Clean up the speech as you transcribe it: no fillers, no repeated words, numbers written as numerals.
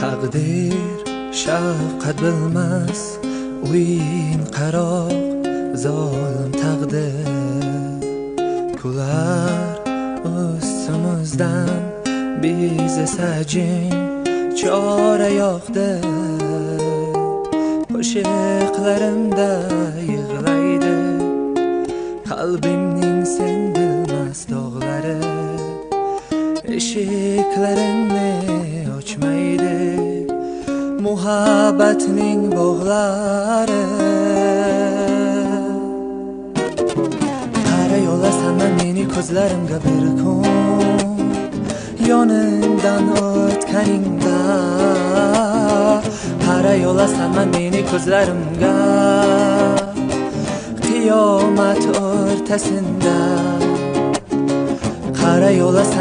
Taqdir shafqat bilmas, o'yin qaroq zolim taqdir. Kular ustimizdan, biz esa jim, chora yo'qdir. Qo'shiqlarimda yig'laydi qalbimning sen bilmas dog'lari. Eshiklarini ochmaydi muhabbatning bog'lari. Qaray olasanmi meni ko'zlarimga bir kun, yonimdan o'tganingda? Qaray olasanmi meni ko'zlarimga qiyomat o'rtasida? Qaray olasan.